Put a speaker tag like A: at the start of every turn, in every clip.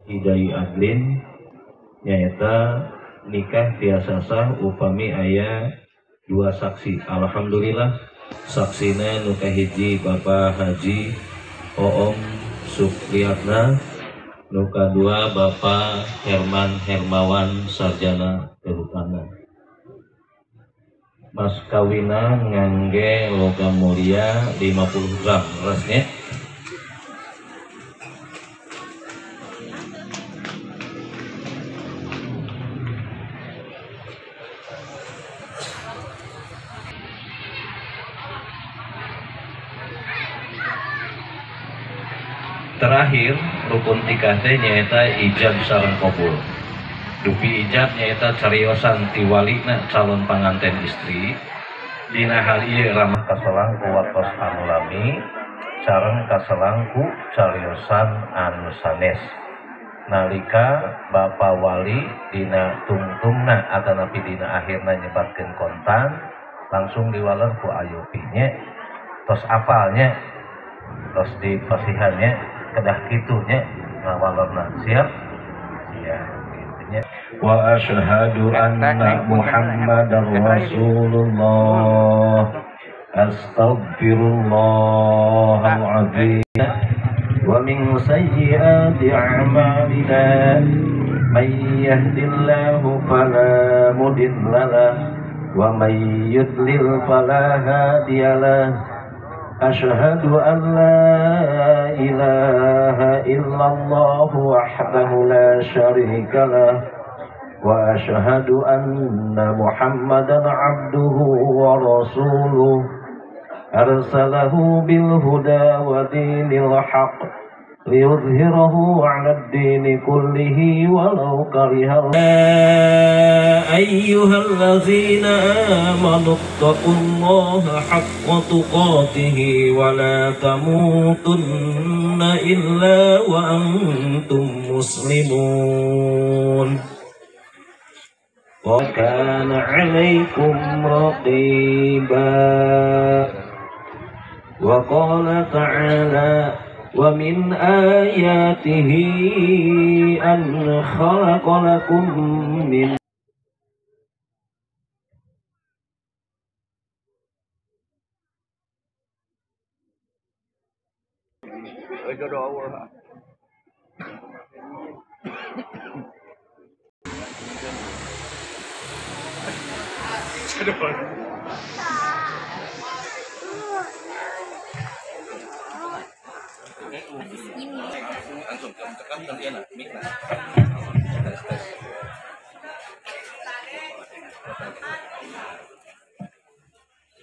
A: Hidai adlin nyaeta nikah tiasa sah upami aya dua saksi. Alhamdulillah saksina nu kahiji Bapak Haji Oom Supriyatna, nu kadua Bapak Herman Hermawan Sarjana Kehutanan. Mas kawina ngangge logam mulia 50 gram resnya. Terakhir rukun tikah teh nyaeta ijab sareng qabul. Dupi ijab nyaeta cariosan ti walina calon panganten istri dina hal ieu ramah kaselang ku watos anu lami sareng kaselang ku cariosan anu sanes. Nalika bapa wali dina tungtungna atanapi dina akhirna nyebatkeun kontan langsung diwaler ku ayopi nya tos apalnya tos dipasihannya kedah kitunya ngawalerna siap siap gitunya. Wa asyhadu anna Muhammadar Rasulullah astaghfirullahal azim wa min sayyiati a'malina may yahdihillahu fala mudilla lahu wa may yudlil fala hadiyalah. Asyhadu an la ilaha illallah wahdahu la syarika lah wa asyhadu anna Muhammadan abduhu wa rasuluh arsalahu bil huda wa dinil haqq liyudhhirahu 'ala ad-dini kullihi walau kariha ayyuhallazina amanu ittaqullaha haqqa tuqatihi wa la tamutunna illa wa antum muslimun. Wa kana 'alaikum raqiba. Wa qala ta'ala wa min ayatihi an khalaqa lakum min
B: langsung tekan gantian mic lah. Tes tes.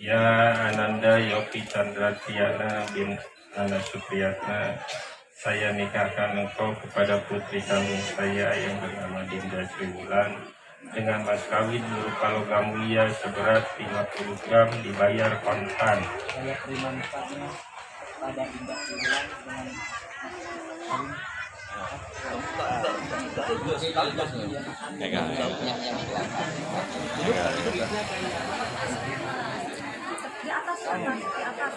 C: Ya Ananda Yopi Chandra Tiana bin Nana Supriyatna, saya nikahkan engkau kepada putri kandung saya yang bernama Dinda Sriwulan dengan mas kawin berupa logam mulia seberat 50 gram dibayar kontan.
D: Saya terima nikahnya pada Dinda Sriwulan dengan
E: di atas, di atas.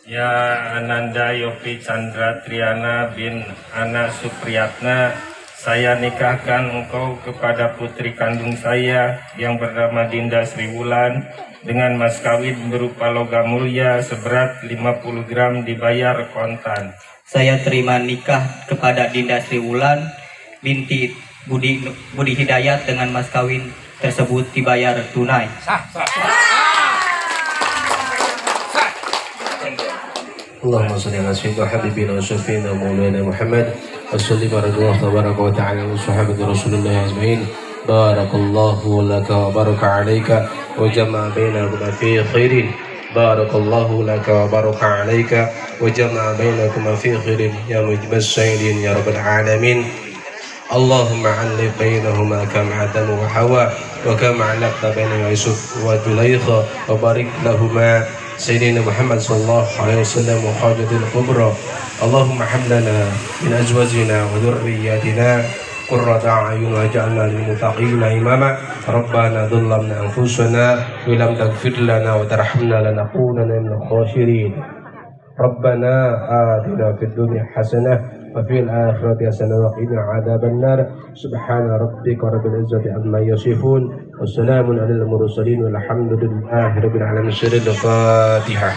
C: Ya Ananda Yopi Chandra Triana bin Ana Supriyatna, saya nikahkan engkau kepada putri kandung saya yang bernama Dinda Sriwulan dengan mas kawin berupa logam mulia seberat 50 gram dibayar kontan.
F: Saya terima nikah kepada Dinda Sriwulan binti Budi Hidayat dengan mas kawin tersebut dibayar tunai.
B: Sah, sah, sah.
G: Allahumma shalli ala sayyidina habibina wa syafiina maulana Muhammad wa sallim ala Allah tabaraka wa ta'ala wa sahabati Rasulullah ajmain. Barakallahu laka wa baraka alaika wa jama'a bainakuma fi khairin. Barakallahu laka wa baraka alaika wa jama'a bainakuma fi khairin ya mujibas sayyidin ya rabbal alamin. Allahumma 'allif bainahuma kama Adam wa Hawa wa kama 'allafta baina Yusuf wa Zulaikha wa barik lahuma Sayyidina Muhammad sallallahu alaihi wasallam wa hajatil kubra. Allahumma hab lana min azwajina wa dhurriyyatina قرة أعين واجعلنا للمتقين إماما. ربنا ظلمنا أنفسنا وإن لم تغفر لنا وترحمنا لنكونن من الخاسرين. ربنا آتنا في الدنيا حسنة وفي الآخرة حسنة وقنا عذاب النار. سبحان ربك رب العزة عما يصفون والسلام على المرسلين والحمد لله رب العالمين. الفاتحة.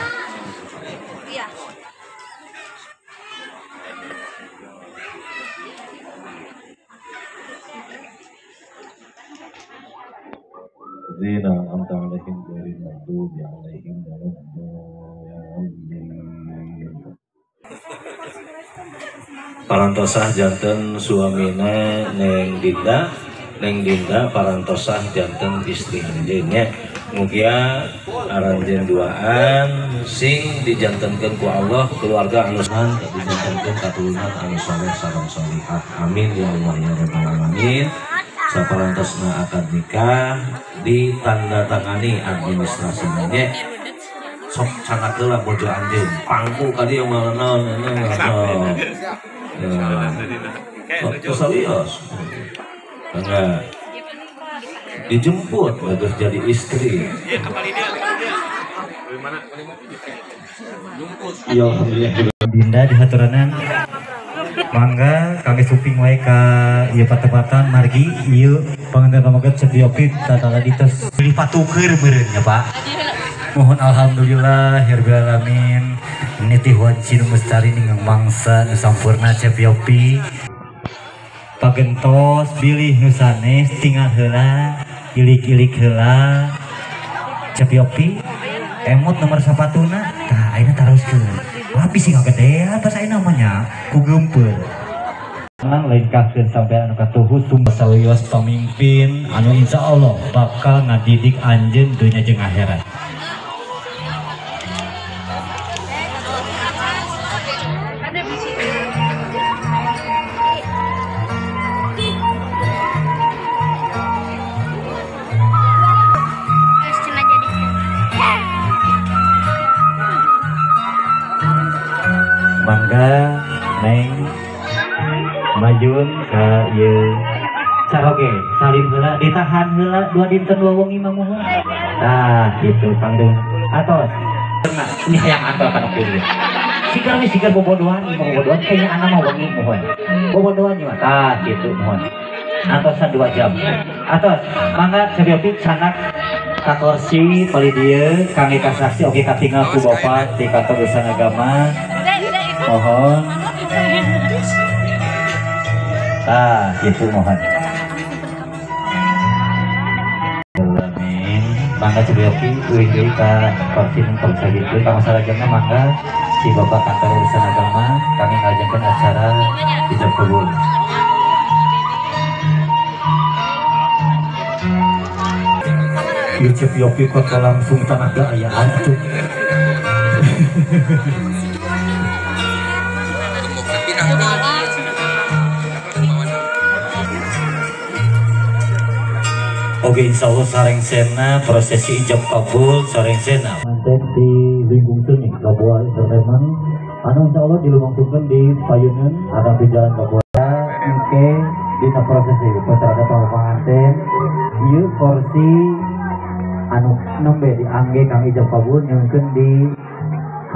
A: الذين أنعمت عليهم غير المغضوب عليهم ولا الضالين. Parantosah janten suamina Neng Dinda, Neng Dinda parantosah janten istri anjeun nya. Mugia aranjeun duaan sing dijantenkeun ku Allah keluarga anu dijantenkeun katurunan anu saleh sareng salihah. Amin ya Allah ya rabbal alamin. Saparantosna akad nikah ditandatangani administrasinya nya. Sok cangat heula bojo anjeun pangku ka dieu mah naon naon. Serius, enggak dijemput bagus jadi istri.
H: Ya alhamdulillah. Dinda dihaturanan mangga kami suping wae ka ieu patepatan margi ieu panganten pameget Cep Yopi tata ditos pilih patuker meureun nya Pak. Mohon alhamdulillah herbil alamin nitih wanci nu mestari ning mangsa nu sampurna Cep Yopi. Pagentos bilih nu sanes tinggal heula ilik-ilik heula Cep Yopi emot nomor sapatuna tah ayeuna taroskeun. Tapi sih ngagedean pas ayeuna mah nya ku geumpeur. Lain kakeun sampai anu katuhu sumber sawios pamimpin anu insyaallah bakal ngadidik anjeun dunya jeung akhirat. Mangga Neng majun ka ieu saroge salim heula ditahan heula dua dinten dua wengi mah mohon. Tah kitu pangdeung atos. Ini hayang antal kana kuliah. Sigar we sigar bobodohan mah bobodohan kayaknya anak mah wengi mohon. Bobodohan ieu mah tah kitu mohon. Atosan 2 jam. Atos mangga sabiopi sanak ka kursi palih dieu kangge kasaksi oge katingal ku bapak di kantor urusan agama. Mohon. Ah, itu mohon. Amin. Mangga Cep Yopi uih deui ka kursi nu tong sakitu ka masalajengna mangga si bapak kantor urusan agama kami ngajengkeun acara ijab kabul. Ieu Cep Yopi kok langsung tanaga ayaan atuh. Oke, insya Allah sareng sena prosesi ijab kabul sareng sena. Manten di Lingkungsun nih, Kabupaten Entertainment. Anu insya Allah dilumangtungkeun di payunan ada di jalan Kabupaten. Oke, dina prosesi peserta panganten. Ieu kursi anu nembe diangge kang ijab kabul nyungkeun di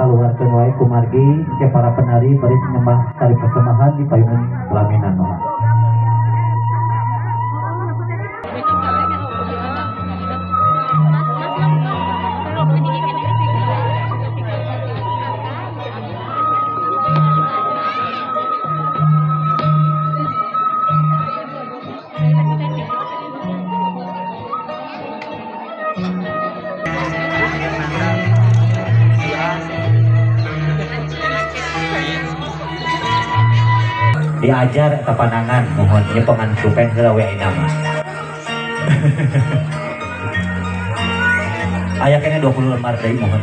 H: kaluarkeun wae kumargi ke para penari bari nyembah tari persembahan di payunan pelaminan mah. Diajar eta panangan mohon ieu pengantupen heula we ayeuna mah. Aya keneh 20 lembar deui mohon.